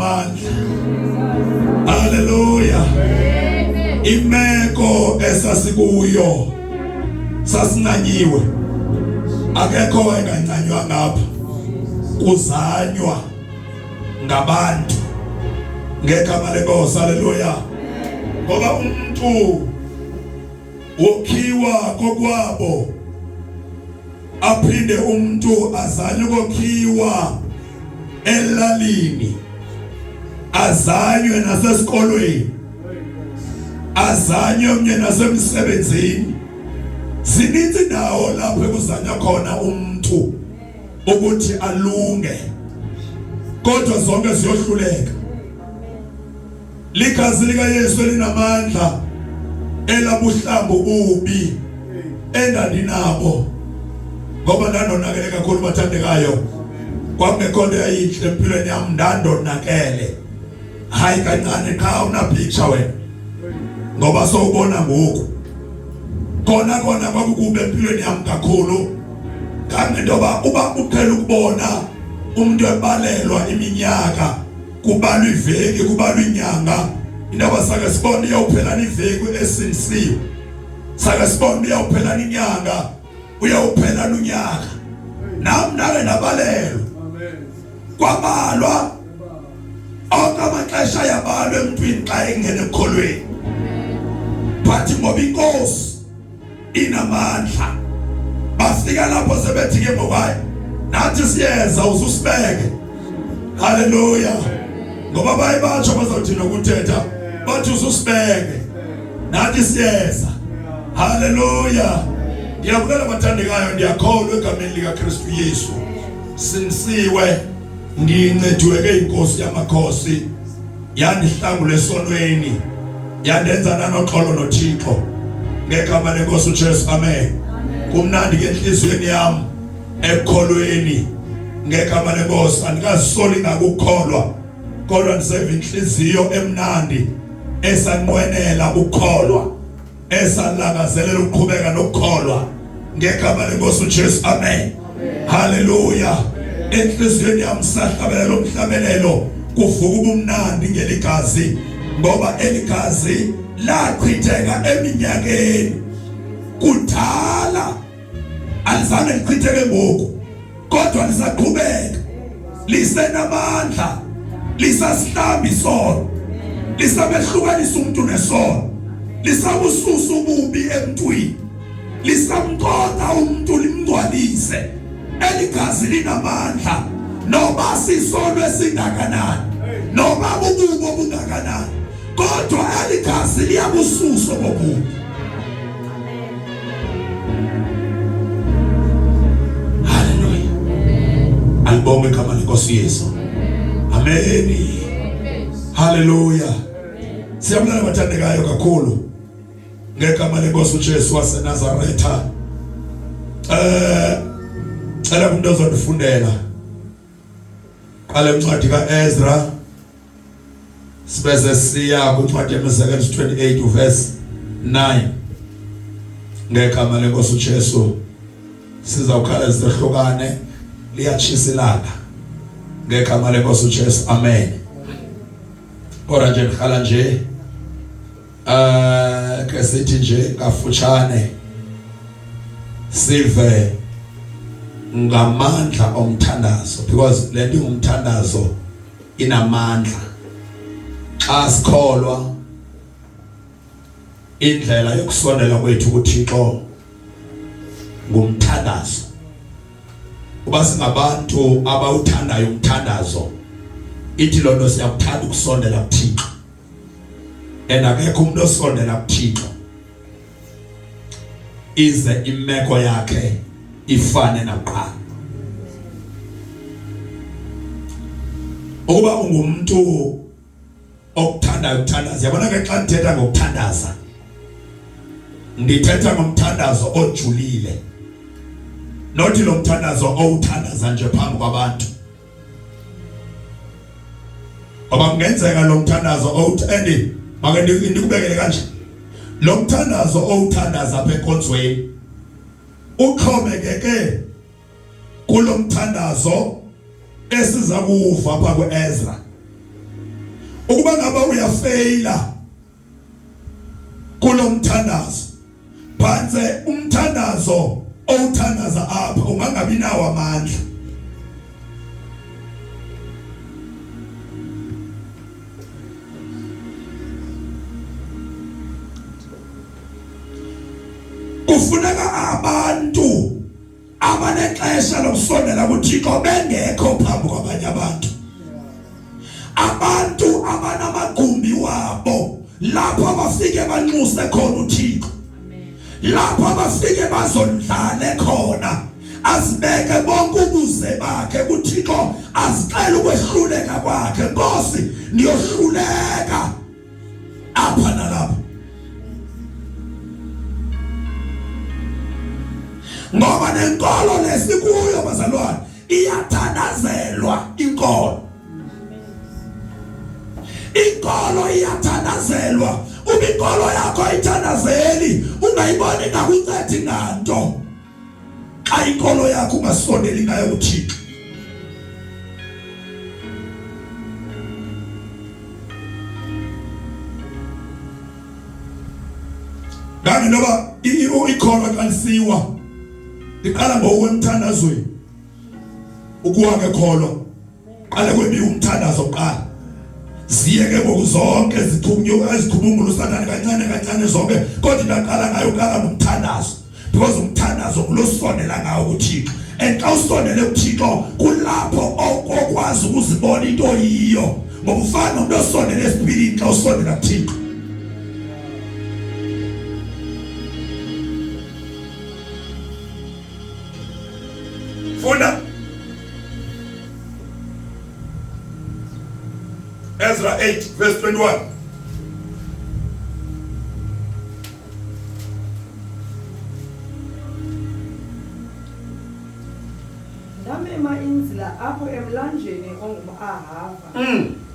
linamandla. Haleluya. Imeko esasikuyo sasincanyiwe. Akekho wayengancanywa ngapha. Kuzanywa ngabantu ngegama lenkosi. Haleluya. Ngoba umuntu wokhiwa kokwabo aphinde umuntu azanywe kokhiwa elalini azanywe nasesikolweni azanywe omnye nasemsebenzini. Zininzi indawo lapho ekuzanywa khona umuntu ukuthi alunge, kodwa zonke ziyohluleka. Ligazi likaYesu elinamandla elabuhlambu ububi endandinabo, ngoba ndandonakele kakhulu bathandekayo. Kwakungekho nto yayinhle empilweni yami, ndandonakele. Hayi kancane qha, una picture wena ngoba sowubona ngoku. Kona kona kwakukube empilweni yami kakhulu, kangangoba uba uqhela ukubona umuntu ebalelwa iminyaka, kubalwa iveki, kubalwa inyanga. Indaba sake sibone iyawuphelana iveki esindisiwe, sake sibone iyawuphelana inyanga, uyawuphelana unyaka. Nami nake nabalelwa, kwabalwa onke amaxesha yabalwa emntwini xa engena ekukholweni. But ngoba inkosi inamandla, bafika lapho sebethi ke ngobayi nathi siyeza ususibeke. Haleluya. Ngoba baye batsho bazawuthina ukuthetha, bathi ususibeke nathi siyeza. Haleluya. Ndiyabulela bathandekayo, ndiyakholwa egameni likaKristu Yesu sinisiwe, ndincediwe ke inkosi yamakhosi, yandihlangula esonweni, yandenza nanoxolo noThixo ngegama lenkosi uJesu. Amen. Kumnandi ke enhliziyweni yami ekukholweni ngegama lenkosi. Andikazisoli ngakukholwa, kodwa ndiseva inhliziyo emnandi esanqwenela ukukholwa, esalangazelela ukuqhubeka nokukholwa ngegama lenkosi uJesu. Amen. Haleluya. Enhliziyweni yami sahlabelela umhlabelelo, kuvuka ubumnandi ngeligazi, ngoba eligazi lachitheka eminyakeni kudala, alizange lichitheke ngoku, kodwa lisaqhubeka lisenamandla, lisasihlamba isono, lisabehlukanisa umuntu nesono, lisabususa ububi emntwini, lisamqoqa umuntu limngcwalise. Eligazi linamandla, noma sisono esingakanani, noma bububo obungakanani, kodwa eligazi liyabususa obubi. Haleluya. Alibonge igama lenkosi Yesu. Ameni. Haleluya. Siyabulala bathandekayo kakhulu ngegama lenkosi uJesu waseNazaretha. Cela umuntu ozondifundela qala incwadi kaEzra, sibese siya kwincwadi yemizekeliso 28 verse 9 ngegama lenkosi uJesu. Sizawukhala zisehlukane, liyatshisa ilanga ngegama lenkosi uJesu. Amen. Kodwa nje ngikhala nje ke sithi nje kafutshane sive ngamandla omthandazo, because lento ingumthandazo inamandla. Xa sikholwa, indlela yokusondela kwethu kuThixo ngumthandazo. Uba singabantu abawuthandayo umthandazo, ithi lonto siyakuthanda ukusondela kuThixo. And akekho umuntu osondela kuThixo ize imeko yakhe ifane nakuqala. Ukuba ungumuntu okuthandayo ukuthandaza, yabona ke xa ndithetha ngokuthandaza, ndithetha ngomthandazo ojulile, nothi lo mthandazo owuthandaza nje phambi kwabantu, ngoba kungenzeka lo mthandazo owuthi and make ndikubekele kanje, lo mthandazo owuthandaza apha enkonzweni uxhomekeke kulo mthandazo esiza kuva apha kuEzra. Ukuba ngaba uyafeyila kulomthandazo, phantse umthandazo owuthandaza apha ungangabi nawo amandla. Kufuneka abantu abanexesha lokusondela kuThixo bengekho phambi kwabanye abantu. Abantu abanamagumbi wabo lapho abafike banxuse khona uThixo, lapho abafike bazondlale khona, azibeke bonke ubuze bakhe kuThixo, azixele ukwehluleka kwakhe. Nkosi, ndiyohluleka apha nalapha, ngoba nenkolo lesikuyo bazalwane iyathandazelwa. Inkolo, inkolo iyathandazelwa. Uba inkolo yakho ayithandazeli, ungayiboni ingakuncedi nganto xa inkolo yakho ungasondeli ngayo kuThixo. Kanti noba ikholwa xa lisiwa liqala ngokwemthandazweni, ukuwa ngekholwa qale kwebiwa umthandazo kuqala, ziye ke ngoku zonke zithunywa ezikhubungula uSathane kancane kancane zonke, kodwa into aqala ngayo uqala ngomthandazo, because umthandazo ngulosondela ngawo kuThixo. And xa usondele kuThixo kulapho okwazi ukuzibona into oyiyo, ngoba ufana nomuntu osondele esipilini xa usondela kuThixo. Funda Ezra 8 verse 21. Ndamema inzila apho emlanjeni ongumAhava,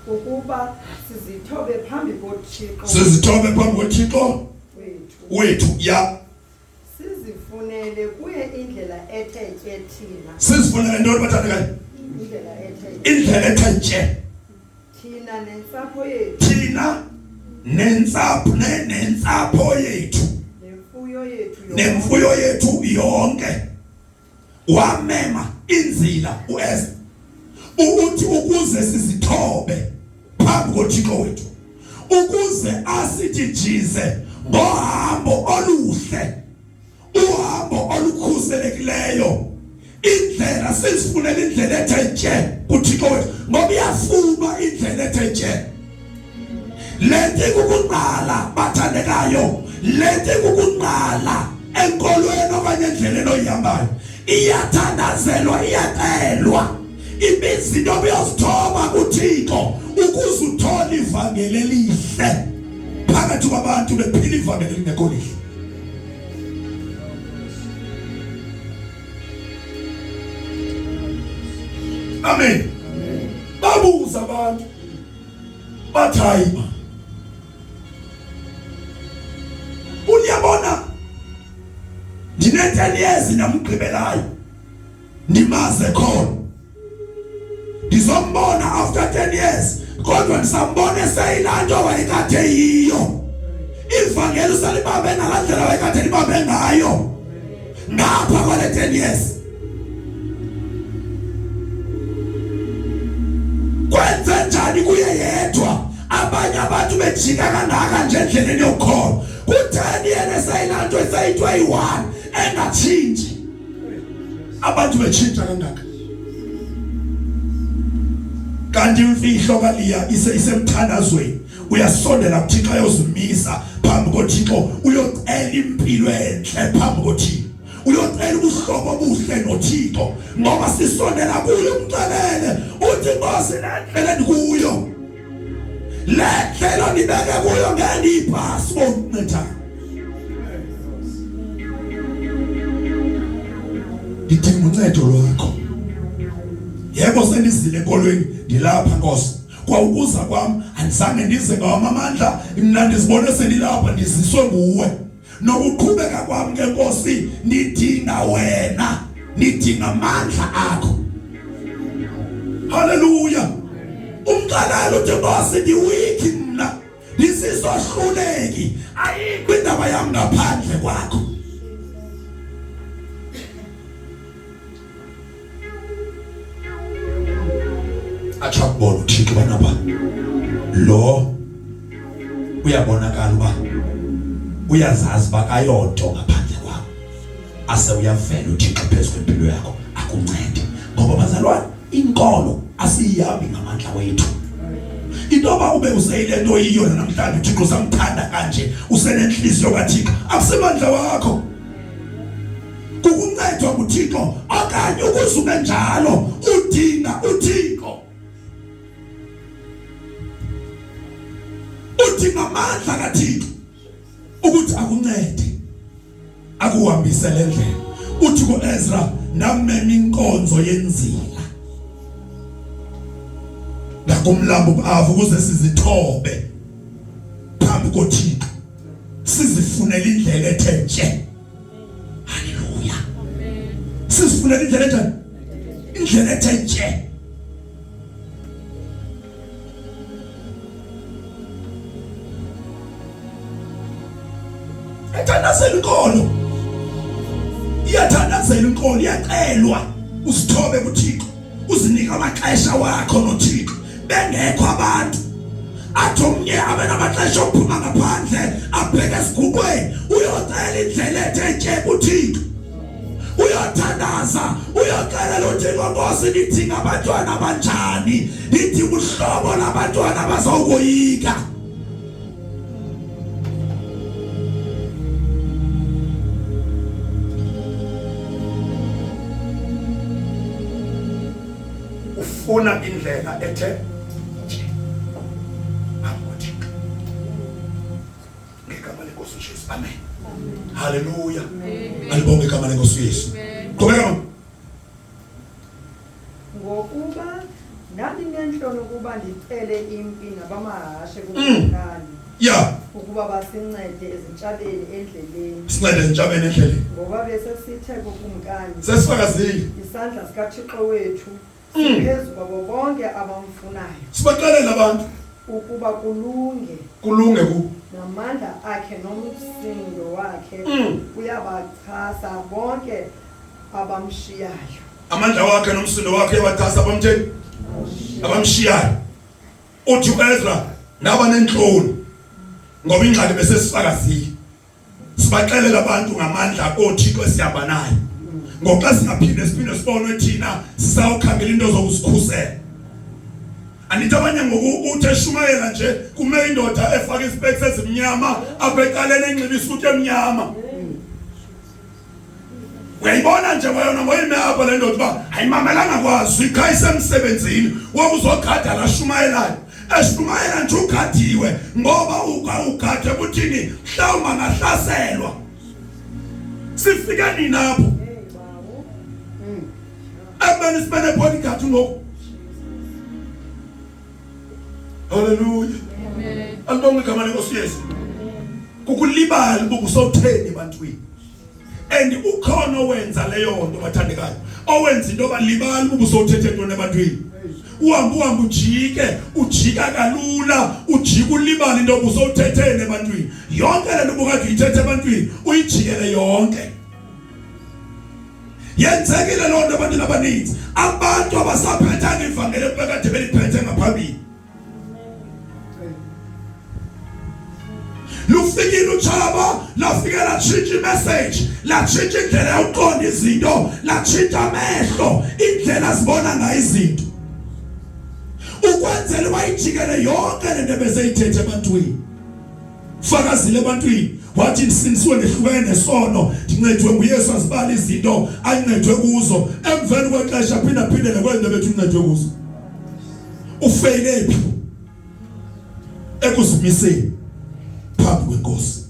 ukuba sizithobe phambi koThixo. Sizithobe phambi koThixo wethu. Wethu ya. Sizifunele kuye indlela ethe tye thina. Sizifunele ntoni bathandekayo? Indlela ethe tye. Indlela ethe tye. Thina nentsapho yethu. Thina nentsapho nentsapho yethu. Nemfuyo yethu yonke. Nemfuyo yethu yonke. Wamema inzila uEsther ukuthi ukuze sizithobe phambi koThixo wethu, ukuze asithi jize ngohambo oluhle, uhambo olukhuselekileyo, indlela sizifunela indlela ethe tye kuThixo wethu, ngoba iyafunwa indlela ethe tye. Lento ikukungqala bathandekayo, lento ikukungqala enkolweni okanye endleleni oyihambayo iyathandazelwa, iyacelwa, ibiza into obuyozithoba kuThixo ukuze uthole ivangeli elihle phakathi kwabantu bephila ivangeli elingekho lihle. Amen. Babuza abantu bathi hayi ma, uyabona ndine-10 years ndamgqibelayo ndimaze khona, ndizombona after 10 years kodwa ndisambona eseyilaa nto wayekade yiyo. Ivangeli usalibambe ngalaa ndlela wayekade libambe ngayo ngapha kwale 10 years. Kwenze njani kuye yedwa, abanye abantu bejika kangaka nje endleleni yokukholwa? Kutheni yena eseyilaa nto eseyinto eyi-one engatshintshi, abantu betshintsha kangaka? Kanti imfihlo kaLiya isemthandazweni. Uyasondela kuThixo, ayozimisa phambi koThixo, uyocela impilo enhle phambi koThixo, uyocela ubuhlobo obuhle noThixo, ngoba sisondela kuye umxelele uthi, Nkosi, le ndlela endikuyo, le ndlela ndibeke kuyo, ngeke ndiyipasi bondinceda, ndidinga uncedo lwakho. Yebo, sendizile enkolweni, ndilapha Nkosi, kwaukuza kwam andizange ndize ngawam amandla, mna ndizibone sendilapha, ndiziswe nguwe. Nokuqhubeka kwam ke Nkosi, ndidinga wena, ndidinga amandla akho. Haleluya. Umxelele uthi Nkosi ndiwiki mna ndisisohluleki ayikho indaba yam ngaphandle kwakho. Atsho akubona uThixo banapha lo uyabonakala uba uyazazi uba kayonto ngaphandle kwakho ase uyavela uThixo phezu kwempilo yakho akuncede ngoba bazalwane inkolo asiyihambi ngamandla wethu into yoba ube useyile nto yiyo namhlanje uThixo usamthanda kanje usenenhliziyo kaThixo akusemandla wakho kukuncedwa nguThixo okanye ukuze ube njalo udinga uThixo udinga amandla kaThixo ukuthi akuncede akuhambise le ndlela uthi kuEzra namema inkonzo yenzila ngakumlambo uAva ukuze sizithobe phambi koThixo sizifunele indlela ethe nje haleluya sizifunele indlela enjani indlela ethe nje ethandazela inkolo iyathandazela inkolo iyacelwa uzithobe kuThixo uzinike amaxesha wakho noThixo bengekho abantu athi omnye abe namaxesha okuphuma ngaphandle abheke esiguqweni uyocela indlela ethe tye kuThixo uyothandaza uyoxelela uThixo Nkosi ndidinga abantwana abanjani ndidinga uhlobo labantwana abazokoyika ufuna indlela ethe ngegama lenkosi uJesu amen haleluya alibonge igama lenkosi uYesu qhubeka ngokuba ndandinentloni ukuba ndicele impi nabamahashe kukumkani ya ukuba basincede ezintshabeni endleleni sincede ezintshabeni endleleni ngoba besesithe kukumkani sesifakazile isandla sikathixo wethu siphezu kwabo bonke abamfunayo sibaxelela abantu ukuba kulunge kulunge ku namandla akhe nomsindo wakhe uyabachasa bonke abamshiyayo amandla wakhe nomsindo wakhe uyabachasa abamtheni abamshiyayo uthi uEzra ndaba nentloni ngoba ingxaki besesifakazile sibaxelela abantu ngamandla oThixo esihamba naye ngoxa singaphinde siphinde sibonwe thina sisawukhangela into zokusikhusela andithi abanye ngoku uthi eshumayela nje kume indoda efaka isipeks ezimnyama apha ecaleni enxiba isuti emnyama uyayibona nje kwayona ngoyime apha le ndoda uba ayimamelanga kwazwi qha isemsebenzini wokuzogada lashumayelayo eshumayela nje ugadiwe ngoba ugade kuthini mhlawumbi angahlaselwa sifike nini apho ekubeni sibe ne-bodyguard ngoku haleluya alibonge igama lenkosi Yesu kukulibala uba usawutheni ebantwini and ukhona owenza leyo nto bathandekayo owenza into balibala uba usowuthethe ntoni ebantwini uhambe uhambe ujike ujika kalula ujika ulibala into obusowuthetheni ebantwini yonke le nto ubukade uyithethe ebantwini uyijikele yonke yenzekile loo nto ebantwini abaninzi abantu abasaphethanga ivangeli ekubekade beliphethe ngaphambili lufikile utshaba lafike latshintsha imessage latshintsha indlela yokuqonda izinto latshintsha amehlo indlela zibona ngayo izinto ukwenzela uba ijikele yonke le nto ebeseyithethe ebantwini fakazile ebantwini wathi ndisindisiwe ndehlukene nesono ndincedwe nguYesu azibala izinto ancedwe kuzo emveni kwexesha phinda phindele kwezinto bethu uncedwe kuzo ufeyile phi ekuzimiseni phambi kwenkosi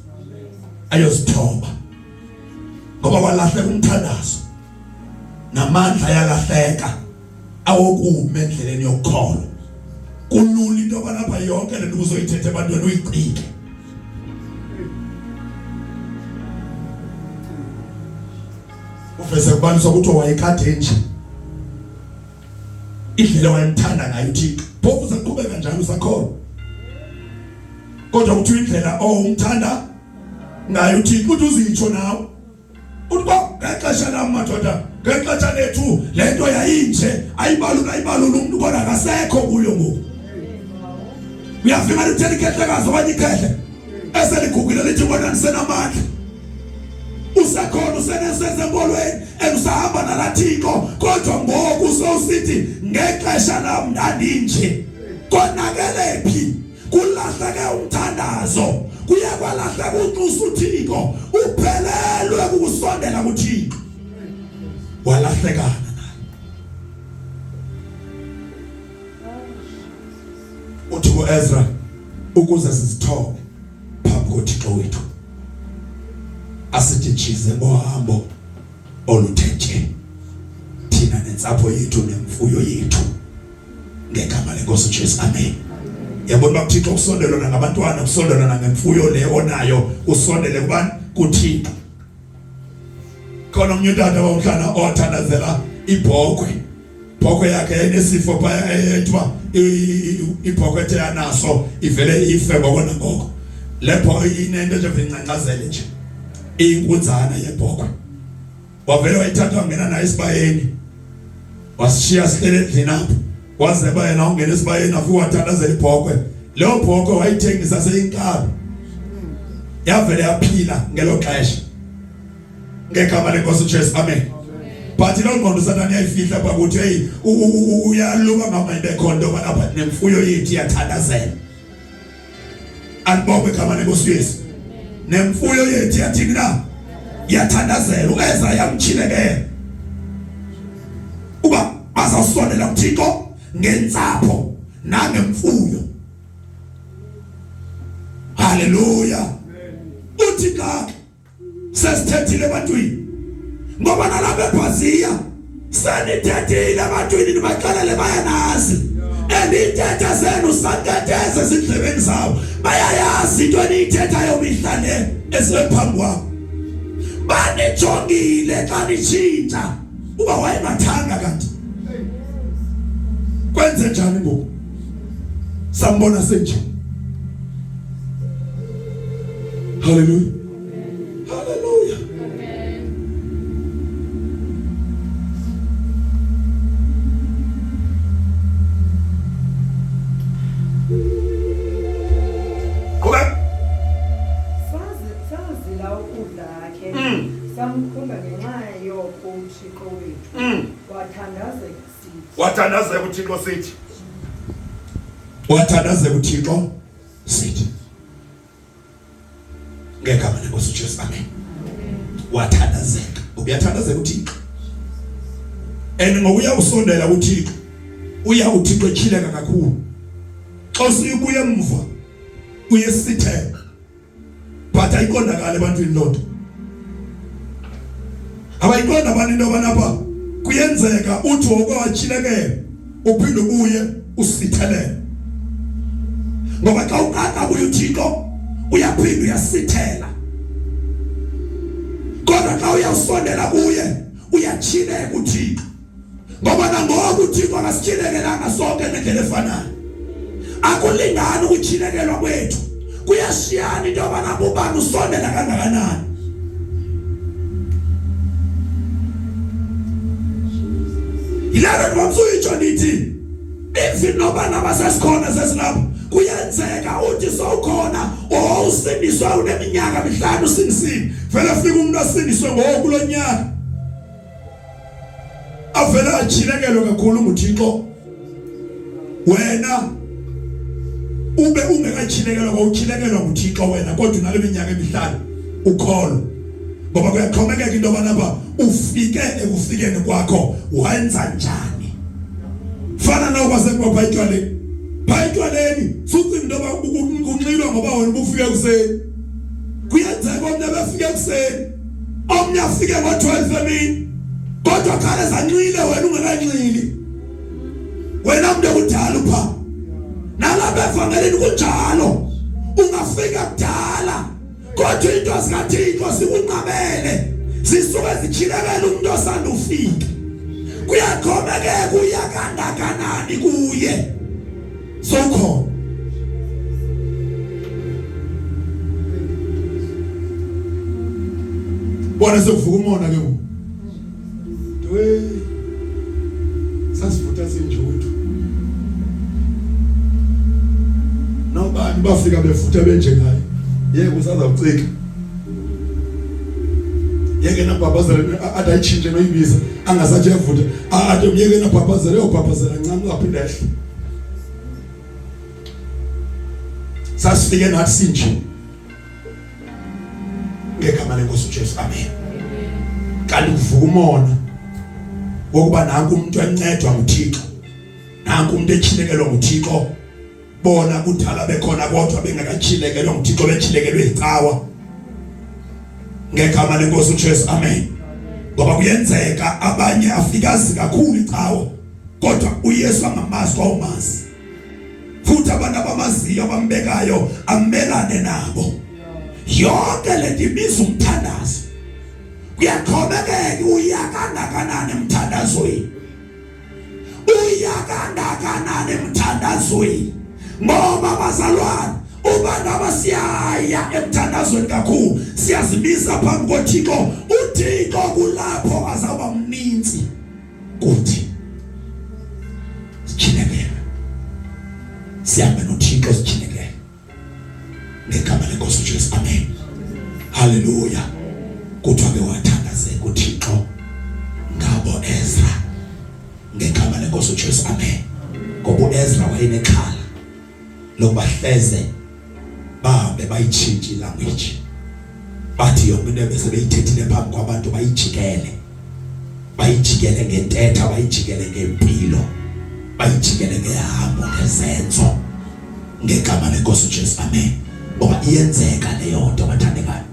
ayozithoba ngoba walahleka umthandazo namandla ayalahleka awokuma endleleni yokukholwa kulula into yoba lapha yonke le nto uzoyithetha ebantwini uyicike uveze kubaliswa kuthiwa wayekade nje indlela wayemthanda ngayo uThixo phofu uze njalo usakholwa. Kodwa kuthiwa indlela owumthanda ngayo uThixo uthi uzitsho nawe. Uthi ba ngexesha lam madoda, ngexesha lethu le nto yayinje, ayibalula ayibalula umuntu kodwa akasekho kuyo ngoku. Uyafika litheni ikhehlekazi okanye ikhehle eseligugile lithi bona ndisenamandla. Usekhona usenesezenkolweni and usahamba nalaThixo kodwa ngoku sowusithi ngexesha lam ndandinje. Konakele phi? Kulahleke umthandazo, kuye kwalahleka unxusa uThixo, uphelelwe kukusondela kuThixo, walahlekana naye. Uthi kuEzra, ukuze sizithobe phambi koThixo wethu, asithi jize ngohambo oluthe tye thina nentsapho yethu nemfuyo yethu ngegama lenkosi uJesu. Amen. Yabona uba kuThixo kusondelwa nangabantwana, kusondelwa nangemfuyo le onayo, usondele kubani? KuThixo. Khona omnye utata wawuhlala othandazela ibhokhwe, ibhokhwe yakhe yayinesifo phaya ethiwa ibhokhwe ethe yanaso ivele ife ngoko nangoko. Le bhokhwe inento nje ingcangcazele nje, iyinkunzana yebhokhwe. Wavele wayithatha wangena naye esibayeni, wasishiya sihlele endlini apho. Waze ba yena ungena esibayeni afike wathandazela ibhokhwe. Leyo bhokhwe wayithengisa seyinkabi, yavele yaphila ngelo xesha ngegama lenkosi uJesu. Amen. But loo ngqondo uSathane uyayifihla pha ukuthi hey, uyaluka ngama ibe khona into yoba apha nemfuyo yethu iyathandazela. Alibongwe igama lenkosi uYesu. Nemfuyo yethu yathini na? Iyathandazela. UEzra yamtyhilekela uba bazawusondela kuThixo ngentsapho nangemfuyo. Haleluya. Uthi xa sesithethile ebantwini, ngoba nalapha eBhaziya senithethile ebantwini, nibaxelele bayanazi, and iintetha zenu santeteza ezindlebeni zabo, bayayazi into eniyithethayo mihla le esephambi kwabo. Banijongile xa nitshintsha uba wayengathanga kanti kwenze njani ngoku sambona senje. Haleluya, haleluya. Qhubeka. Sazila ukudla ke, samkhunga ngenxa yoko uThixo wethu. Wathandazeka sithi. Wathandazeka uThixo sithi. Wathandazeka uThixo sithi. Ngegama lenkosi uJesu. Amen. Wathandazeka. Ubuyathandazeka uThixo. And ngokuya usondela kuThixo, uya uThixo etyhileka kakhulu. Xa usubuya emva uyesitheka. But ayiqondakala ebantwini loo nto. Abayiqonda abantu into yobana apha kuyenzeka uthi wokwawatshilekela uphinde ubuye usithelele. Ngoba xa uqaqa kuye uThixo uyaphinda uyasithela. Kodwa xa uyawusondela kuye uyatyhileka uThixo. Ngoba nangoku uThixo akasityhilekelanga sonke ngendlela efanayo. Akulingani ukutyhilekelwa kwethu, kuyashiyana into yobana ubani usondela kangakanani. Yilento ndibamsuyitsho ndithi even noba ngaba sesikhona sesilapho, kuyenzeka uthi sowukhona owawusindiswe uneminyaka mihlanu usindisiwe, vele fika umuntu asindiswe ngoku lo nyaka avele atyhilekelwe kakhulu nguThixo, wena ube ungekatyhilekelwa kwawutyhilekelwa nguThixo wena, kodwa unale minyaka emihlanu ukholo. Ngoba kuyaxhomekeka into yobana apha ufike ekufikeni kwakho wenza njani. Fana noko sekuba phaa etywaleni, phaa etywaleni sucinga into yoba kunxilwa ngoba wena ubufike ekuseni. Kuyenzeka omnye abefike ekuseni, omnye afike ngo-12 emini, kodwa khale zanxile wena ungekanxili, wena mntu ekudala upha. Nalapha evangelini kunjalo, ungafika kudala kodwa into zikaThixo zikunqabele, zisuke zityhilekele umuntu osanda ufika. Kuyaxhomekeka uya kangakanani kuye. Sowukhona. Bona sekuvuka umona ke ngoku. We sasivutha sinje wethu. Nobani bafika bevutha benjengaye. Yeke usazawucika. Yeke nabhabhazela athi ayitshintshe noyibiza angasathi uyavutha. Athi myeke nabhabhazela uyobhabhazela ncam ungaphinde ehle. Sasifike nathi sinje. Ngegama lenkosi uJesu amen. Kanti uvuka umona wokuba nanku umuntu encedwa nguThixo. Nanku umuntu echilekelwa nguThixo. Bona kudala bekhona kodwa bengakachilekelwa nguThixo bechilekelwe icawa. Ngegama lenkosi uJesu amen. Ngoba kuyenzeka abanye afikazi kakhulu icawa kodwa uYesu angamazi kwawumazi. Futhi abantu abamaziyo abambekayo amelane nabo. Yonke le nto ibiza umthandazo. Kuyaxhomekeka uya kangakanani emthandazweni. Uya kangakanani emthandazweni. Ngoba bazalwane uba ngaba siyaya emthandazweni kakhulu siyazimisa phambi koThixo uThixo kulapho azawuba mninzi kuthi sityhilekele sihambe noThixo sityhilekele ngegama lenkosi uJesu amen haleluya kuthiwa ke wathandazeka uThixo ngabo Ezra ngegama lenkosi uJesu amen ngoba uEzra wayenexhala lokuba hleze bahambe bayitshintshe ilanguage bathi yonke into ebese beyithethile phambi kwabantu bayijikele bayijikele ngentetha bayijikele ngempilo bayijikele ngehambo ngezenzo ngegama lenkosi uJesu amen ngoba iyenzeka leyo nto bathandekayo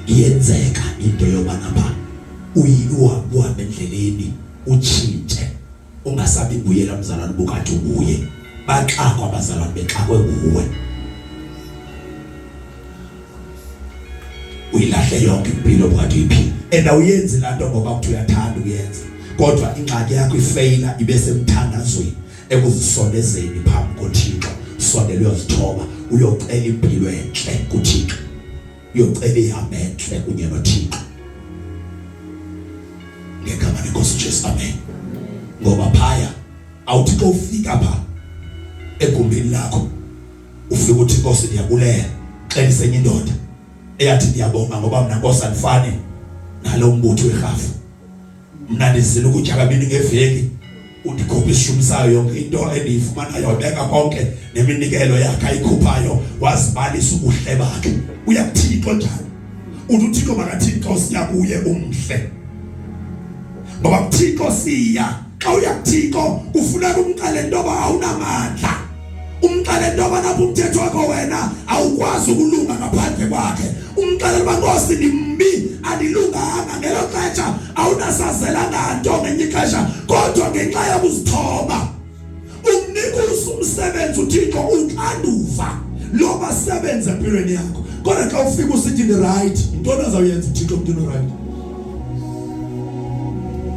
iyenzeka into yoba ngapha uyiwa endleleni utshintshe ungasabi nguye la mzalwane ubukade ubuye baxakwa abazalwane bexakwe nguwe uyilahle yonke impilo obukade uyiphila and awuyenzi laa nto ngoba kuthi uyathanda ukuyenza kodwa ingxaki yakho ifeyila ibe semthandazweni ekuzisondezeni phambi koThixo sondela uyozithoba uyocela impilo entle kuThixo uyocela ihambe entle kunye noThixo ngegama lenkosi uJesu amen ngoba phaya awuthi xa ufika pha egumbini lakho ufika uthi Nkosi ndiyabulela xelise enye indoda eyathi ndiyabonga ngoba mina Nkosi andifani nalo mbutho werhafu mna ndizila ukutya kabini ngeveki undikhupha isishumi sayo yonke into endiyifumanayo wabeka konke neminikelo yakhe ayikhuphayo wazibalisa ubuhle bakhe uya kuThixo njalo uthi uThixo makaThixo siya kuye umhle ngoba kuThixo siya xa uya kuThixo kufuneka umxele into yoba awunamandla umxele into yoba napho umthetho wakho wena awukwazi ukulunga ngaphandle kwakhe umxelele uba nkosi ndimbi andilunganga ngelo xesha awunasazela nganto ngenye ixesha kodwa ngenxa yokuzithoba umnika umsebenzi uThixo uxanduva loba sebenze empilweni yakho kodwa xa ufika usithi ndi right yintoni azawuyenza uThixo umntwini oright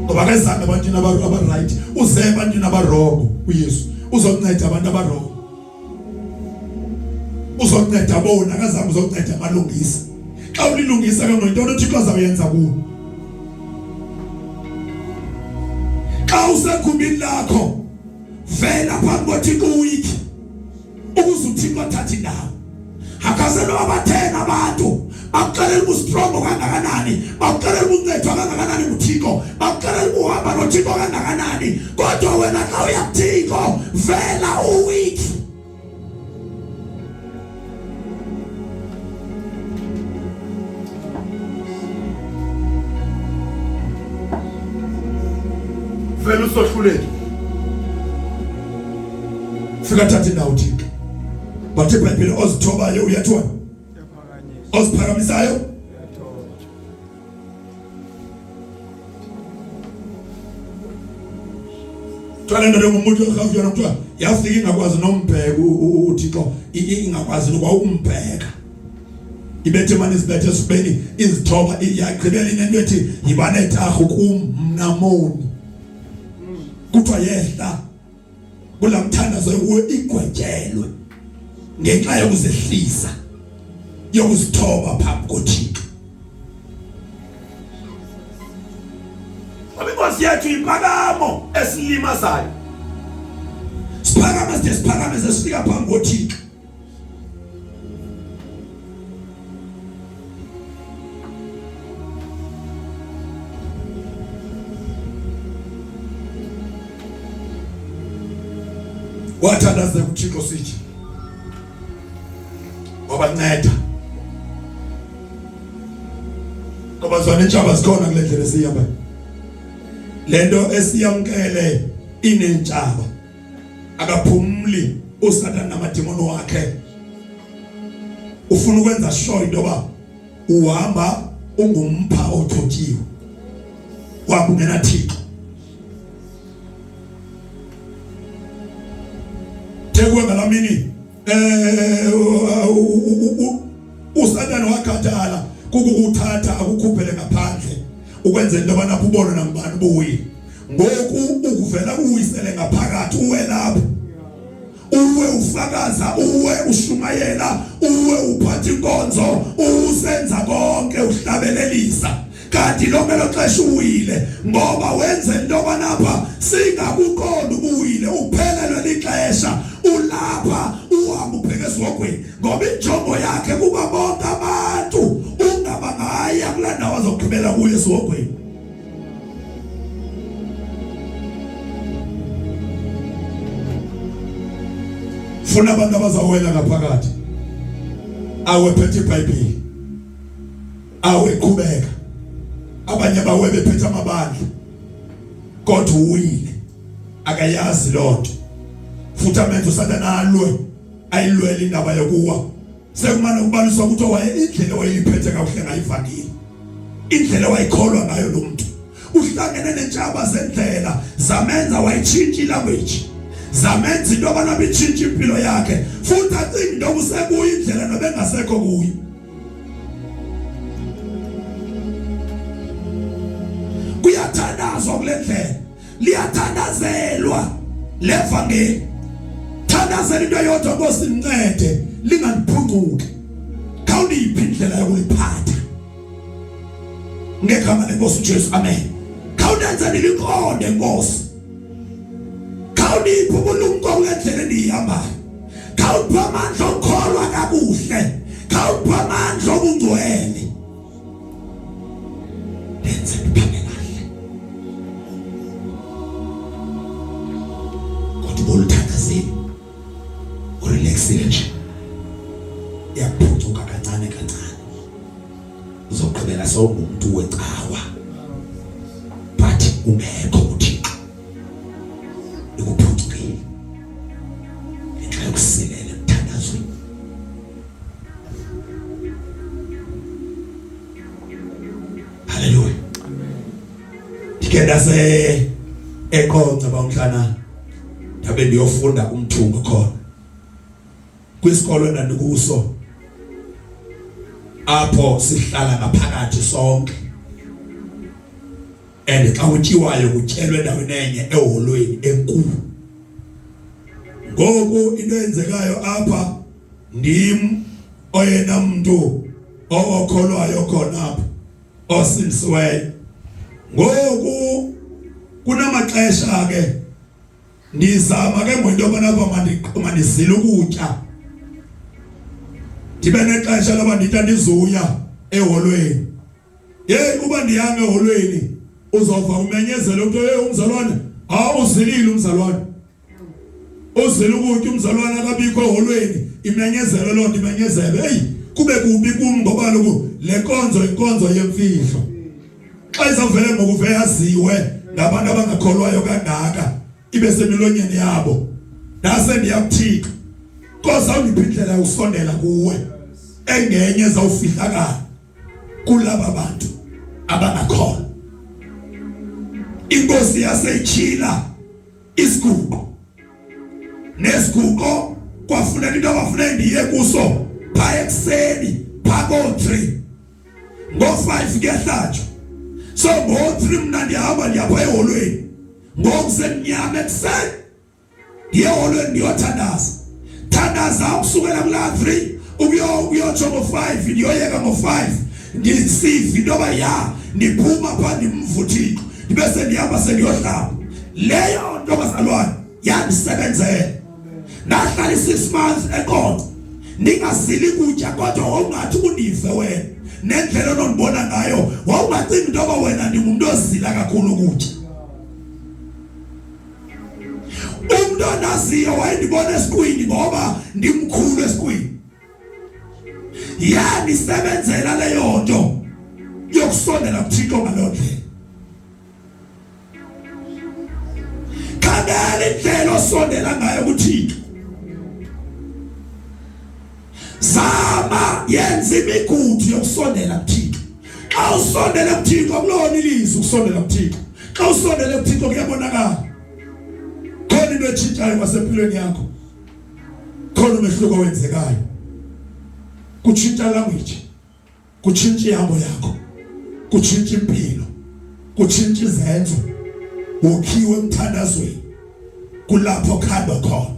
ngoba akezanga ebantwini abaright uze ebantwini abarongo uYesu uzonceda abantu abarongo uzonceda bona akazange uzonceda amalungisa xa ulilungisa ke ngento uThixo azawuyenza kuwe xa usegumbini lakho vela phambi koThixo uwiki ukuze uThixo athathe indawo akaze noba bathena abantu bakuxelela ubustrongo kangakanani bakuxelela ubuncedwa kangakanani nguThixo bakuxelela ubuhamba noThixo kangakanani kodwa wena xa uya kuThixo vela uwiki vele usohluleki fika thatha indawo Thixo bathi iBhayibhile ozithobayo uyathiwa oziphakamisayo Kuthiwa le ndoda ngumuntu orhafu yona kuthiwa yafika ingakwazi nombheka uThixo ingakwazi nokuba ukumbheka ibethe mani izibethe esifubeni izithoba yagqibela inento ethi yiba netarhu kum mna moni kuthiwa yehla Kulamthandazo kuwe igwetyelwe ngenxa yokuzehlisa yokuzithoba phambi koThixo. Ngoba inkosi yethu impakamo esilimazayo. Siphakame side siphakame sesifika phambi koThixo. Wathandaza kuThixo sithi wabanceda ngoba zona intshaba zikhona kule ndlela esiyihambayo lento esiyamkele inentshaba akaphumli uSathane namadimoni wakhe ufuna ukwenza sure into yoba uhamba ungumpha othotyiwe wahamba ungena Thixo Thekwe ngalamini eh uSathane wakhathala kukukuthatha akukhuphele ngaphandle ukwenzela into yobana ubonwe nangubani ubuye ngoku ukuvela uwisele ngaphakathi uwe lapho uwe ufakaza uwe ushumayela uwe uphatha inkonzo usenza konke uhlabelelisa kanti lonke lo xesha uwile ngoba wenze into yobanapha singakuqondi ubuwile uphelelwe lixesha ulapha uhamba ubheke esihogweni ngoba injongo yakhe kuba bonke abantu ungabangaya kulaa ndawo azogqibela kuyo esihogweni funa abantu abazawela ngaphakathi awephethe iBhayibheli aweqhubeka abanye bawe bephethe amabandla kodwa uwile akayazi lonto futhi amenza uSathane alwe ayilwele indaba yokuwa sekumane kubaliswa ukuthi waye indlela wayeyiphethe kakuhle ngayivangile indlela wayikholwa ngayo lo muntu uhlangene nentshaba zendlela zamenza wayitshintsha ilanguage zamenza into yobana bitshintshe impilo yakhe futhi acinga into kusekuyo indlela nobengasekho kuyo kuyathandazwa kule ndlela liyathandazelwa levangeli thandazela into eyodwa Nkosi incede lingandiphuncuki khawundiphi indlela yokuliphatha ngegama lenkosi uJesu amen khawundenze ndiliqonde Nkosi khawundiphi ubulumko kule ndlela endiyihambayo khawundiphi amandla okukholwa kakuhle khawundiphi amandla obungcwele ndenze ndiphile kahle kodwa ubuluthandazile urelaxile nje iyaphucuka kancane kancane uzogqibela sewungumuntu wecawa but ungekho uThixo ikuphucukile ngenxa yokusilela emthandazweni Haleluya. Ndike ndase eQonce bawumhlana ndabe ndiyofunda umthungo khona. Kwisikolo endandikuso apho sihlala ngaphakathi sonke. And xa kutyiwayo kutyelwe endaweni enye eholweni enkulu. Ngoku into eyenzekayo apha ndim oyena mntu okholwayo khona apha osindisiweyo ngoku kunamaxesha ke ndizama ke ngoyinto yobana apha mandizile ukutya ndibe nexesha loba ndithi andizuya eholweni yeyi uba ndiyame eholweni uzova umenyezela ukuthi hey umzalwane hawu uzilile umzalwane Uzile ukutya umzalwane akabikho eholweni imenyezelo loo nto imenyezelo eyi kube kubi kum ngoba kaloku le nkonzo inkonzo yemfihlo xa izawuvele ngokuve yaziwe ngabantu abangakholwayo kangaka ibe semilonyeni yabo ndase ndiyakuthixo Nkosi awundiphi indlela yokusondela kuwe engenye ezawufihlakala kulaba bantu abangakholwa inkosi yaseyichila isiguqo nesiguqo kwafuneka into abafuneka ndiye kuso pha ekuseni pha koo-3 ngo-5 kuyahlatshwa so ngo-3 mna ndihamba ndiyapha eholweni ngoku semnyama ekuseni. Ndiye eholweni ndiyothandaza. Thandaza ukusukela kulaa 3 ukuyotsho ngo-5 ndiyoyeka ngo-5 ndisiva into yoba ya ndiphuma phaa ndimva uThixo ndibe sendihamba sendiyohlamba. Leyo nto bazalwane yandisebenzela. Ndahlala i-6 months eQonce ndingazili kutya kodwa wawungathi undive wena nendlela onondibona ngayo wawungacinga into yoba wena ndingumntu ozila kakhulu ukutya. Umntu ondaziyo wayendibona esiqwini ngoba ndimkhulu esiqwini. Yandisebenzela leyo nto yokusondela kuThixo ngaloo ndlela. Khangela indlela osondela ngayo kuThixo. Zama yenza imigudu yokusondela kuThixo. Xa usondele kuThixo kulona ilizwi ukusondela kuThixo. Xa usondele kuThixo kuyabonakala. Khona into etshintshayo kwasempilweni yakho. Khona umehluko owenzekayo. Kutshintsha language. Kutshintsha ihambo yakho. Kutshintsha impilo. Kutshintsha izenzo. Wokhiwe emthandazweni. Kulapho khandwa khona.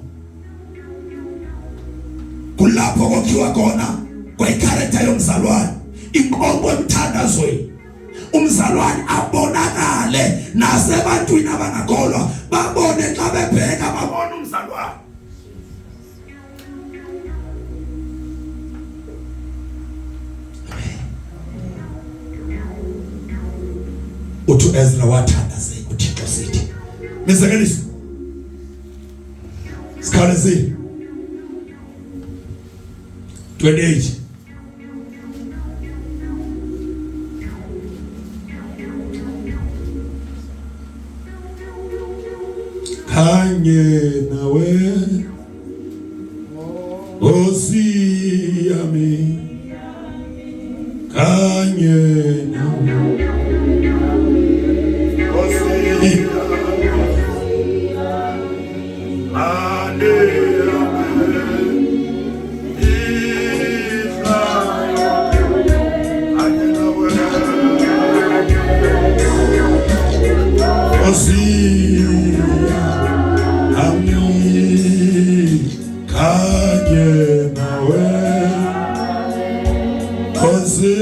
Kulapho kokhiwa khona kwecharacter yomzalwane. Inqobo emthandazweni. Umzalwane abonakale nasebantwini abangakholwa babone xa bebheka babone umzalwane. Uthi uEzra wathandaza kuThixo sithi Mizekeliso Sikhawulezile 28 Kanye nawe Nkosi yami kanye nawe Nkosi Kanye nawe Nkosi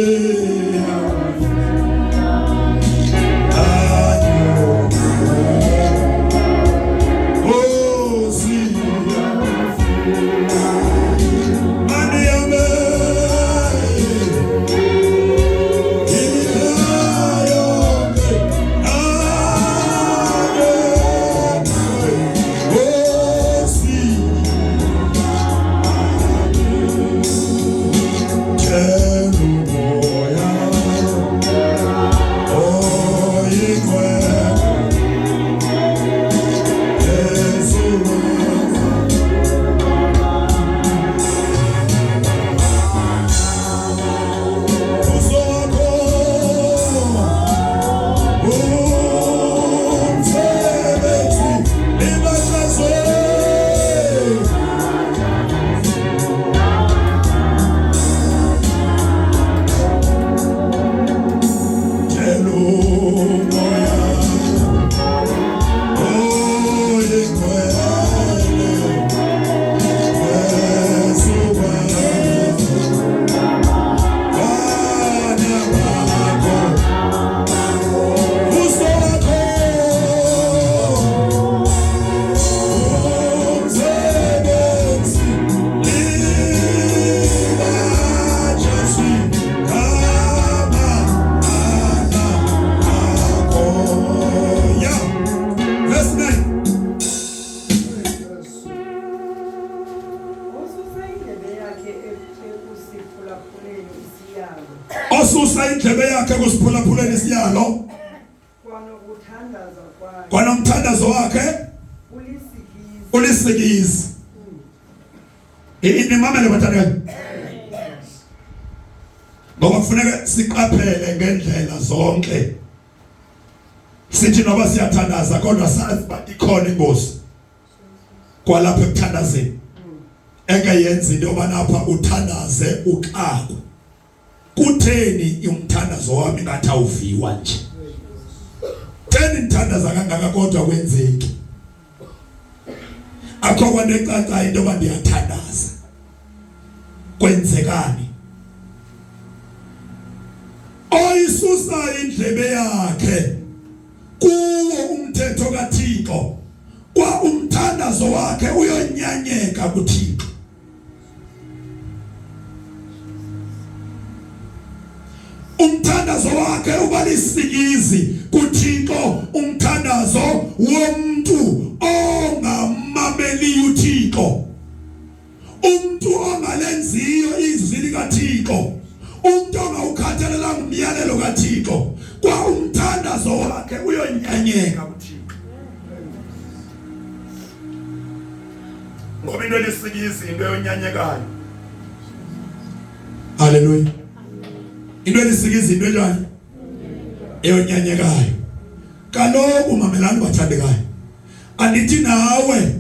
Osusa indlebe yakhe kusiphulaphuleni isiyalo kwanomthandazo wakhe ulisikizi. Inimamele bathandekayo, ngoba kufuneka siqaphele ngendlela zonke. Sithi noba siyathandaza kodwa sazi uba ikhona ingozi kwalapha ekuthandazeni eke yenza into yoba napha uthandaze uxakwe. Kutheni umthandazo wami ngathi awuviwa nje? Theni ndithandaza kangaka kodwa kwenzeki? Akho kwanto ecacayo into yoba ndiyathandaza. Kwenzekani? Oyisusa indlebe yakhe kuwo umthetho kaThixo kwa umthandazo wakhe uyonyanyeka kuThixo. Umthandazo wakhe uba lisikizi kuThixo, umthandazo womntu ongamameliyo uThixo, umntu ongalenziyo izwi likaThixo, umntu ongawukhathalelanga umyalelo kaThixo, kwa umthandazo wakhe uyonyanyeka kuThixo. Ngoba into elisikizi into eyonyanyekayo. Haleluya. Into elisikizi into enjani? Eyonyanyekayo. Kaloku mamelani bathandekayo. Andithi nawe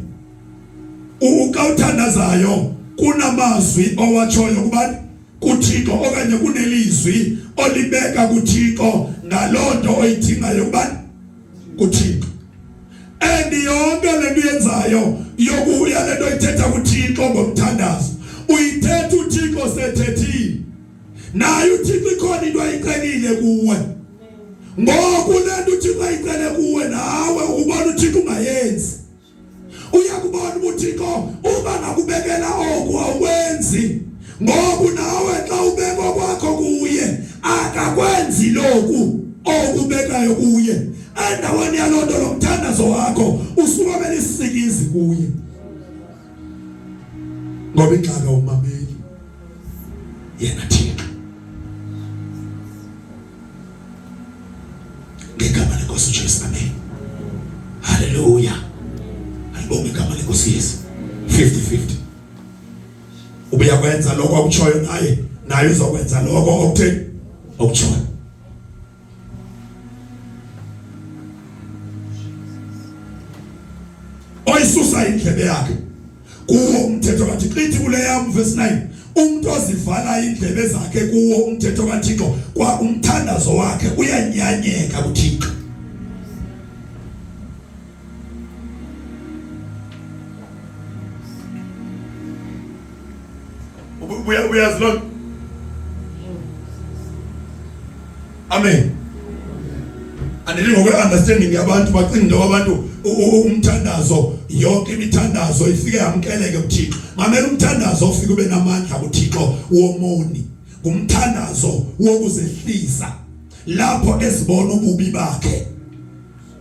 uka uthandazayo kunamazwi owatshoyo kubani? kuThixo okanye kunelizwi olibeka kuThixo ngaloo nto oyidingayo kubani? kuThixo. And yonke le nto uyenzayo yokuya le nto ithetha kuThixo ngomthandazo uyithetha uThixo sethethile naye uThixo ikhona into ayicelile kuwe ngoku le nto uThixo ayicele kuwe nawe ukubona uThixo ungayenzi uyakubona uThixo uba ngakubekela oku awukwenzi ngoku nawe xa ubekwa kwakho kuye akakwenzi loku okubekayo kuye endaweni yaloo nto lo mthandazo wakho usuka belisikizi kuye ngoba ingxaki awumameli yena Thixo ngegama lenkosi uJesu amen haleluya alibonge igama lenkosi Yesu 50 50 ubuya kwenza lokho akutshoyo naye naye uzokwenza lokho okutheni okutshoyo oyisusa indlebe yakhe kuwo umthetho kaThixo ithi kule yam verse 9 umuntu ozivala indlebe zakhe kuwo umthetho kaThixo kwa umthandazo wakhe uyanyanyeka kuThixo uyazi loo amen andithi ngokwe-understanding yabantu bacinga into abantu umthandazo yonke imithandazo ifike yamkeleke kuThixo mamela umthandazo ofike ube namandla kuThixo womoni ngumthandazo wokuzehlisa lapho ezibona ububi bakhe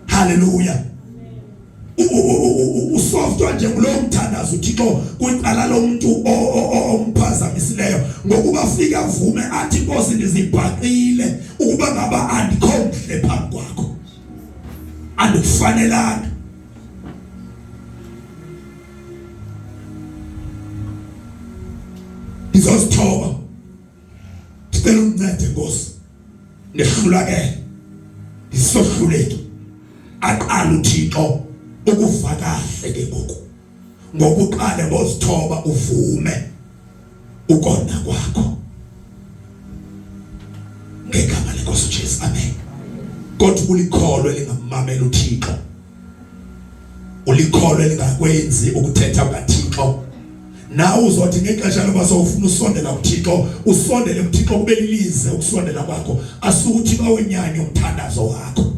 haleluya usoftwa nje ngulowo mthandazo uThixo kwicala lomuntu omphazamisileyo ngokuba fika avume athi Nkosi ndizibhaqile ukuba ngaba andikho mhle phambi kwakho andikufanelanga ndizozithoba ndicela undincede Nkosi nehlulakele ndisohluleki aqala uThixo ukuva kahle ke ngoku ngokuqale ngozithoba uvume ukona kwakho ngegama lenkosi uJesu amen kodwa ulikholwa elingamamela uThixo ulikholwa elingakwenzi ukuthetha kukaThixo nawe uzothi ngexesha loba sowufuna usondela kuThixo usondele kuThixo kube lilize ukusondela kwakho asuke uThixo awenyanye umthandazo wakho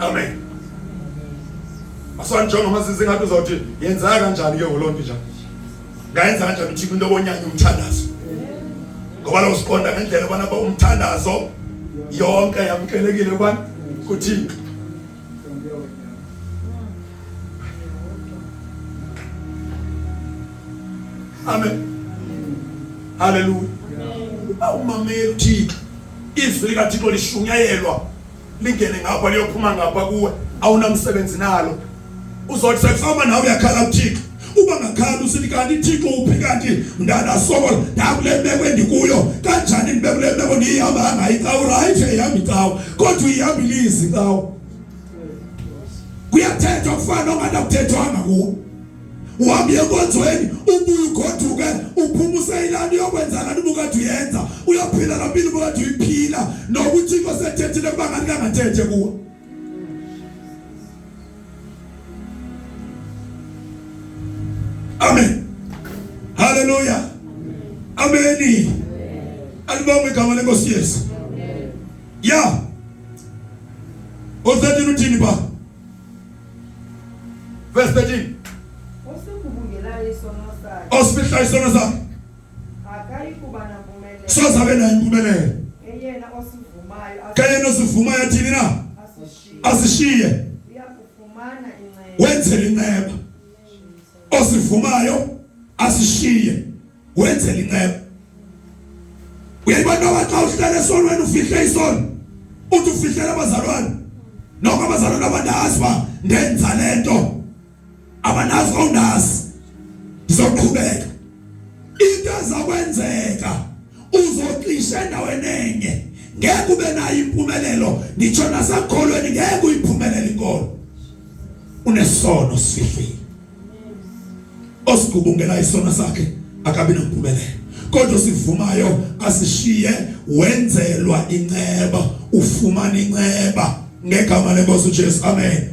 Amen Asanijonga amazizi ngathi uzawuthi yenzeka kanjani ke ngolonto njani Ngayenza kanjani uThixo into obonyanya umthandazo Ngoba lo siqonda ngendlela ubana umthandazo yonke yamkelekile kubani kuThixo Amen Hallelujah Awumameli uThixo izwi likaThixo lishunyayelwa lingene ngapha liyophuma ngapha kuwe awunamsebenzi nalo uzothi sekusoma nawe uyakhala kuThixo uba ngakhala usithi kanti Thixo uphi kanti ndanasokola ndakule meko endikuyo kanjani ndibe kule meko ndiyihamba ngayo icawa right ihamba icawa kodwa uyihamba ilizi icawa kuyathethwa kufana nongathi akuthethwanga kuwe uhambe enkonzweni Ubuye ugoduke uphuma useyilana uyokwenza lana ubukade uyenza, uyophila la mpilo ubukade uyiphila, noba uThixo sethethile kuba ngathi kangathethe kuwe. Amen. Haleluya. Ameni. Alibongwe igama lenkosi Yesu. Ya. U13 uthini ba? Verse 13. Osigubungelayo isono sakhe. Osifihla isono sakhe. Akayi kuba nampumelelo. Soze abe nayo impumelelo. Eyena osivumayo. Kayena osivumayo athini na? Asishiye. Asishiye. Uyakufumana inceba. Wenzela inceba. Osivumayo asishiye. Wenzela inceba. Uyayibona ngoba xa uhlala esonweni ufihle isono. Uthi ufihlela abazalwane. Noko abazalwane abandazi uba ndenza le nto. Abanazi kawundazi. Ndizoqhubeka. Into ezakwenzeka uzocisha endaweni enye. Ngeke ube nayo impumelelo ngitsho nasekholweni ngeke uyiphumelele inkolo. Unesono sifihlile. Osigubungela isono sakhe akabi nampumelelo. Kodwa sivumayo asishiye wenzelwa inceba, ufumana inceba ngegama lenkosi uJesu. Amen.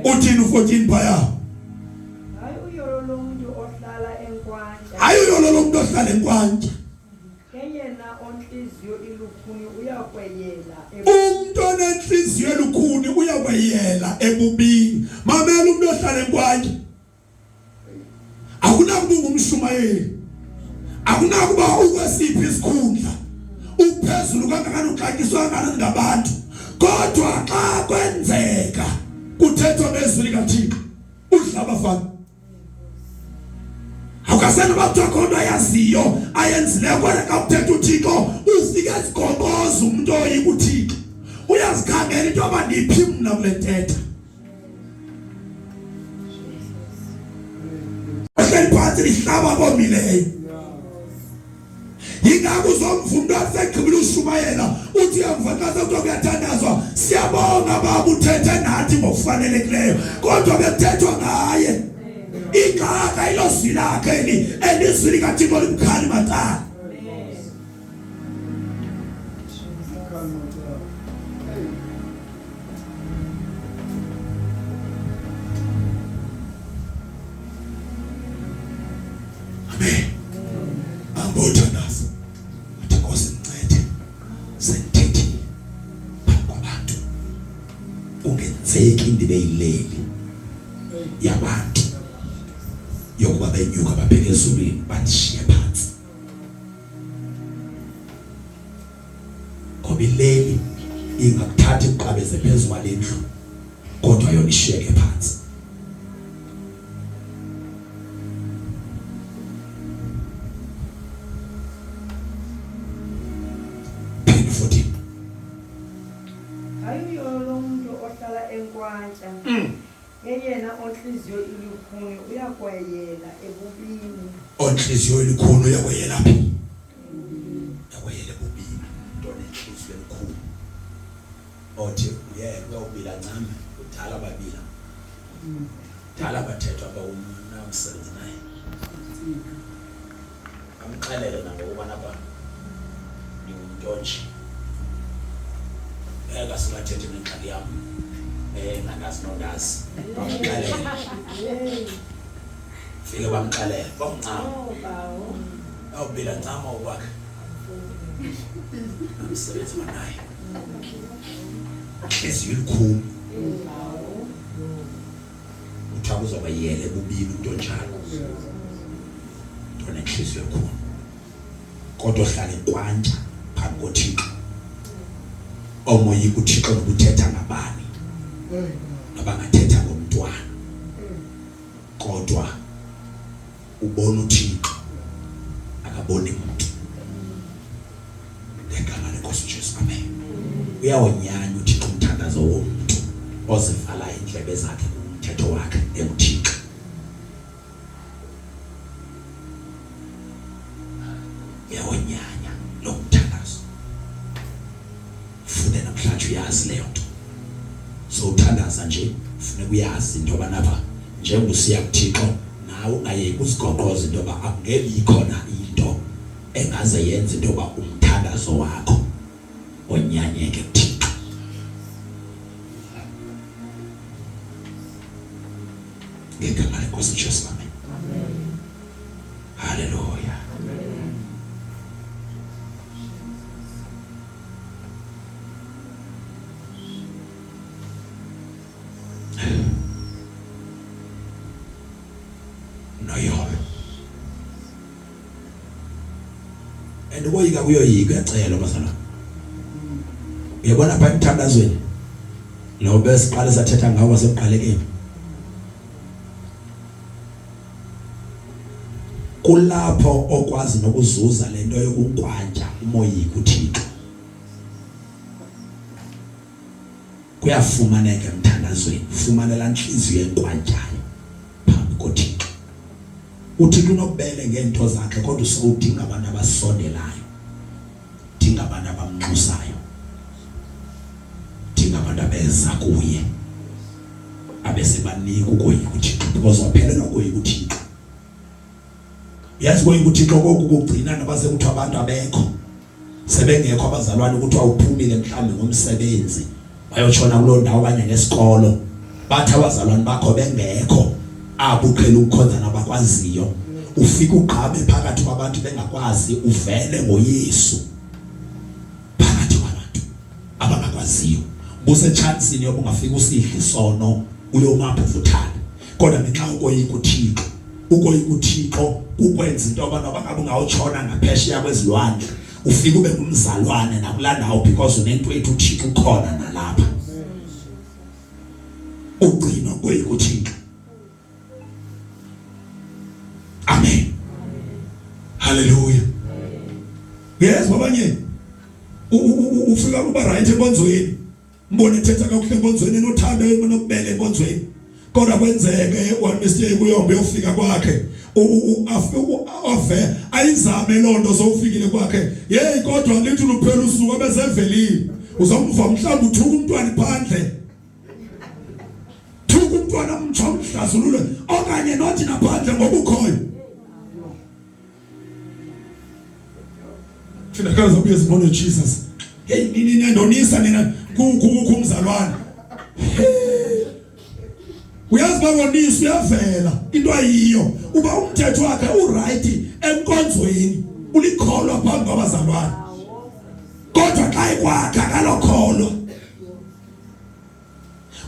Uthini u14 phaya? Hayi uyolo lomuntu ohlala enkwantya. Hayi uyolo lomuntu ohlala enkwantya. Eyena ontliziyo ilukhuni uyakweyela. Umuntu onenhliziyo elukhuni uyakweyela ebubini. Mamela umuntu ohlala enkwantya. Akunakuba ungumshumayeli. Akunakuba ukwesiphi isikhundla. Uphezulu kangakanani uxatyiswa kangakanani ngabantu. Kodwa xa kwenzeka kuthethwa ngezwi likaThixo udla abafana. Awukasena uba kuthiwa khona into ayaziyo ayenzileyo kodwa xa kuthetha uThixo ufike ezigoqoza umuntu oyika uThixo. Uyazikhangela into yoba ndiphi mna kule ntetha. Hleli phantsi lihlaba komileyo. Yingakho uzomva umuntu asegqibile ushumayela uthi uyamva xa sekuthiwa kuyathandazwa siyabonga baba uthethe nathi ngokufanelekileyo kodwa bekuthethwa ngaye. Ingxaka ilozwi lakhe eli elizwi likaThixo libukhali macala. Amen. Ambothandaza. Athi Nkosi ngincede. Sengithethile phambi kwabantu. Kungenzeki ndibe yileli yabantu yokuba benyuka babheke ezulwini bandishiye phansi. Ngoba ileli ingakuthatha ikuqabeze phezu kwalendlu kodwa yona ishiyeke phansi. Phinde futhi. Hayi uyolo lomuntu ohlala enkwantya. Eyena ontliziyo ilukhuni uyakweyela ebubini. Ontliziyo ilukhuni uyakweyela phi? Uyakweyela ebubini. Into onentliziyo elukhuni. Othi uyeke uyawubila ncam kudala babila. Dala bathethwa ba umsebenzi naye. Amxelele nangokuba napa ndingumntu onje. Ngeke singathethe nengxaki yam. Ngandazi nondazi. Bamxelele. Fike bamxelele. Bamncama. Awubila ncama okwakhe. Umsebenzi wanaye. Inhliziyo elikhulu. Kuthiwa kuzoba yele kubili umuntu onjalo. Umuntu onenhliziyo enkulu. Kodwa ohlala enkwantya phambi koThixo. Omoyika uThixo nokuthetha ngabani. Nabangathetha ngomntwana. Kodwa ubona uThixo akaboni umuntu. Ngegama lenkosi uJesu, amen. Uyawonyanya uThixo umthandazo womuntu ozivala indlebe zakhe kumthetho wakhe enguThixo. Uyawonyanya lo mthandazo. Fune namhlanje uyazi leyo nto. So uthandaza nje funeka uyazi into yoba napha njengoba usiya kuThixo nawe ungayeki uzigoqoza into yoba akungebi khona into engaze yenze into yoba umthandazo wakho onyanyeke kuThixo. Ngegama leNkosi uJesu, amen. Haleluya. Noyolo. And ukoyika kuyoyika uyacelwa bazalwane. Uyabona pha emthandazweni lo besiqale sathetha ngawo wasekuqalekeni. Kulapho okwazi nokuzuza lento yokunkwantya umoyika uThixo. Kuyafumaneka emthandazweni, ufumane laa ntliziyo enkwantyayo phambi koThixo. UThixo unobubele ngeento zakhe kodwa usewudinga abantu abasondelayo, udinga abantu abamnxusayo, udinga abantu abeza kuye abesebanika ukoyika uThixo because waphelelwa ukoyika uThixo. Yazi koyika uThixo koku kugcina noba sekuthiwa abantu abekho sebengekho abazalwane ukuthi awuphumile mhlawumbe ngomsebenzi wayotshona kuloo ndawo okanye ngesikolo bathi abazalwane bakho bengekho abo uqhela ukukhonza nabakwaziyo ufika ugqabe phakathi kwabantu bengakwazi uvele ngoYesu phakathi kwabantu abangakwaziyo busechansini yoba ungafika usidle isono uyomapha uvuthana kodwa ngenxa yokoyika uThixo ukoyika uThixo kukwenza into yoba noba ngabe ungawutshona ngaphesheya kwezilwandle ufike ube ngumzalwane nakulaa ndawo because unento ethi uThixo ukhona nalapha ugcinwa koyika uThixo. Amen. Hallelujah. Yes babanye ufika uba right enkonzweni. Mbone ethetha kakuhle enkonzweni enothando enobubele enkonzweni. Kodwa kwenzeke one mistake uyombe uyofika kwakhe ave ayizame loo nto sowufikile kwakhe yeyi kodwa lithi luphela usuku abesevelile uzomva mhlawumbi uthuka umntwana phandle thuka umntwana mtsha umhlazulule okanye nothi naphandle ngobukhoyo thina kaze ubuye sibone Jesus hey nini niyandonisa nina kukho umzalwane uyazi babonisa uyavela into ayiyo uba umthetho wakhe uright enkonzweni ulikholwa phambi kwabazalwane kodwa xa ekwakhe akalokholwa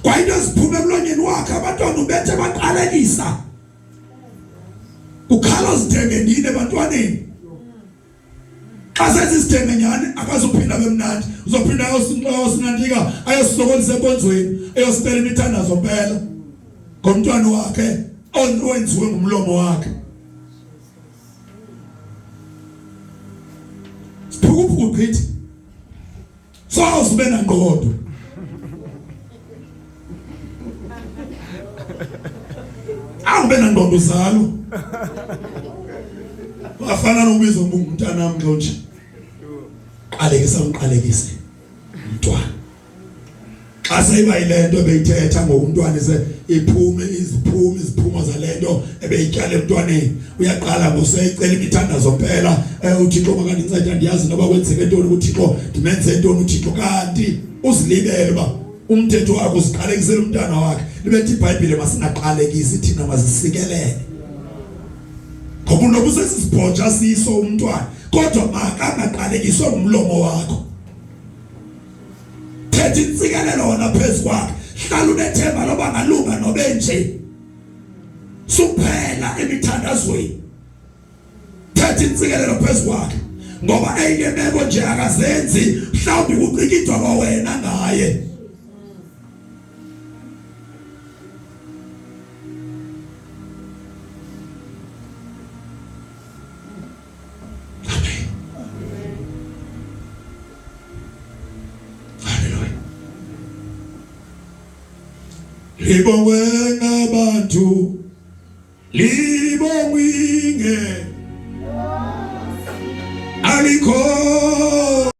kwayinto eziphume emlonyeni wakhe abantwana ubethe baqalekisa kukhala zidenge ndini ebantwaneni xa sezizidenge nyhani akazuphinda bemnandi uzophinda ayosinantika ayosisokolisa enkonzweni eyosicela imithandazo mpela ngomntwana wakhe owenziwe ngumlomo wakhe siphukuphuku gqithi soze ube nangqondo awube nangqondo uzalo wafana nokubiza ngumntanami lo nje qalekisa umqalekise umntwana xa seyiba yile nto ebeyithetha ngoku umntwana se iphume iziphumo iziphumo zale nto ebeyityala emntwaneni uyaqala ngoseyicela imithandazo mpela um uthixo makandinceda ndiyazi noba kwenzeke ntoni kuthixo ndimenze ntoni uthixo kanti uzilibele uba umthetho wakhe uziqalekisele umntana wakhe libethi ibhayibhile masingaqalekisi thina mazisikelele ngoba unoba usesisibhoja siso umntwana kodwa makangaqalekiswa ngumlomo wakho thetha intsikelelo wona phezu kwakhe hlala unethemba loba ngalunga nobenje suphela emithandazweni thetha intsikelelo phezu kwakhe ngoba eyinye meko nje akazenzi mhlawumbi kucikidwa kwawena ngaye Haleluya. Libongwe ngabantu libongwinge alikho